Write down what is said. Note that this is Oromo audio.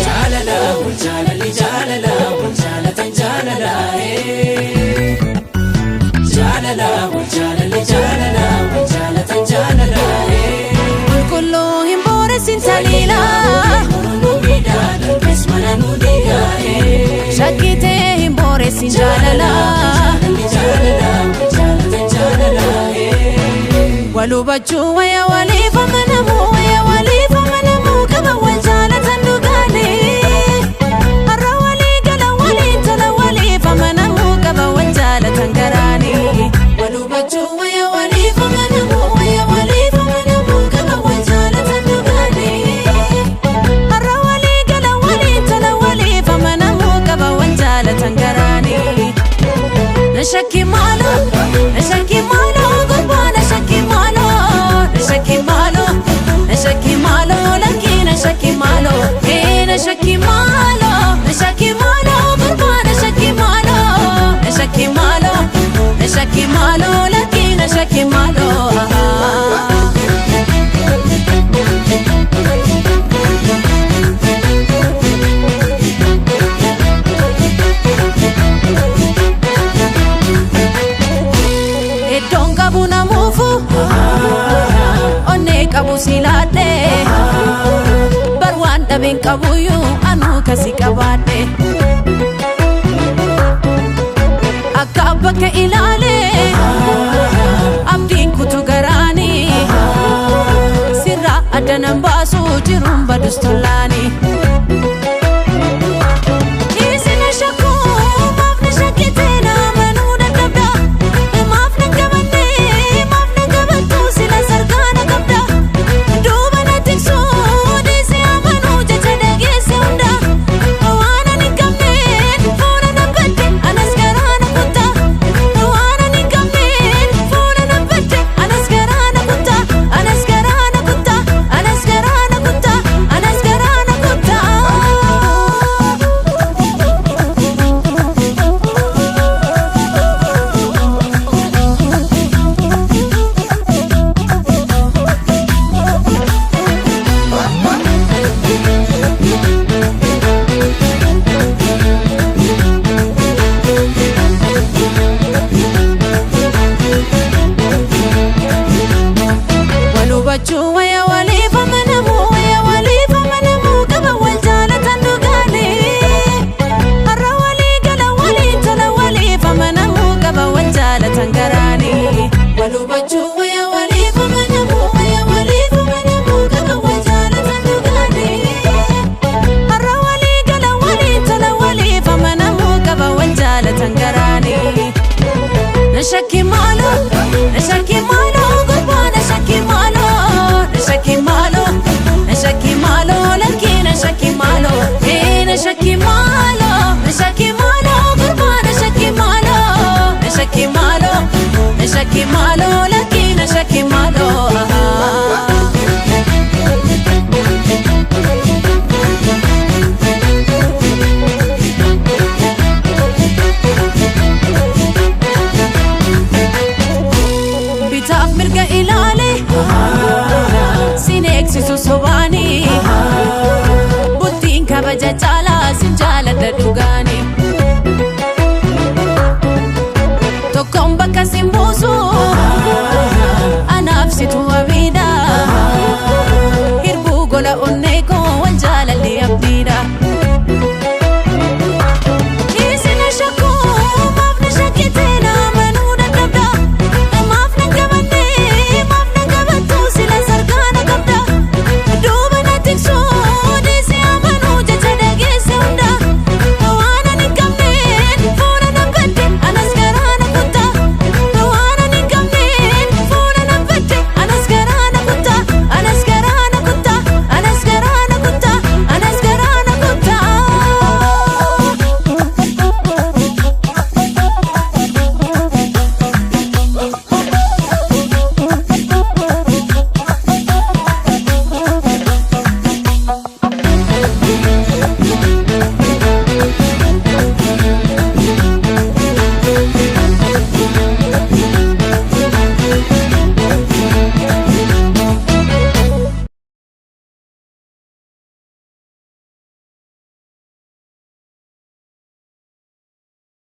Jaalala wal jaalalli jaalala wal jaalatan jaalala ee. Jaalala wal jaalalli jaalala wal jaalatan jaalala ee. Qulqulluu hin booressin saliila. Nu miidhaa darbees mana nu diigaa ee. Shakkitee hin booressin jaalala. Jaalalli jaalala wal jaalatan jaalala ee. Wal hubachuu waya waliif amanamuu waya waliif amanamuu qaba wal jaalatan dhugaalee. Har'a walii gala waliin tola waliif amanamuu qaba wal jaalatan garaanii. Wal hubachuu waya waliif amanamuu waya waliif amanamuu qaba wal jaalatan dhugaalee. Har'a walii gala waliin tola waliif amanamuu qaba wal jaalatan garaanii. Na shakki maaloo, na shakki maaloo, gurbaa na shakki maaloo, na shakki maaloo, na shakki maaloo, lakkii na shakki maaloo, ee na shakki maaloo, na shakki maaloo, gurbaa na shakki maaloo, na shakki maaloo, na shakki maaloo, lakkii na shakki maaloo. Iddoon qabu namuufu onnee qabu silaadhe bar waan dhabeen qabuyyuu anuu kasi qabaadhe akka bakka ilaale abdiin kutu garaani sirraa adda nan baasu jiruun badus tollaani. Dhiisina shakkuu maaf na shakkitee na amanuu dadhabda. Maaf na qabanne maaf na qabattu sila sarkaa na qabda. Duuba na tiksuu dhiisee amanuu jecha dhageesse hunda. Waan ani hin qabneen fuula na badde anas garaa na kutta. Waan ani hin qabneen fuula na badde anas garaa na kutta. Anas garaa na kutta. Anas garaa na kutta. Anas garaa na kutta. Wal hubachuu waya waliif amanamuu waya waliif amanamuu qaba wal jaalatan dhugaalee. Har'a walii gala waliin tola waliif amanamuu qaba wal jaalatan garaanii. Wal hubachuu waya waliif amanamuu waya waliif amanamuu qaba wal jaalatan dhugaalee. Har'a walii gala waliin tola waliif amanamuu qaba wal jaalatan garaanii. Na shakki maaloo, na shakki maaloo, gurbaa na shakki maaloo, na shakki maaloo, na shakki maaloo, lakkii na shakki maaloo, ee na shakki maaloo, na shakki maaloo, gurbaa na shakki maaloo, na shakki maaloo, na shakki maaloo.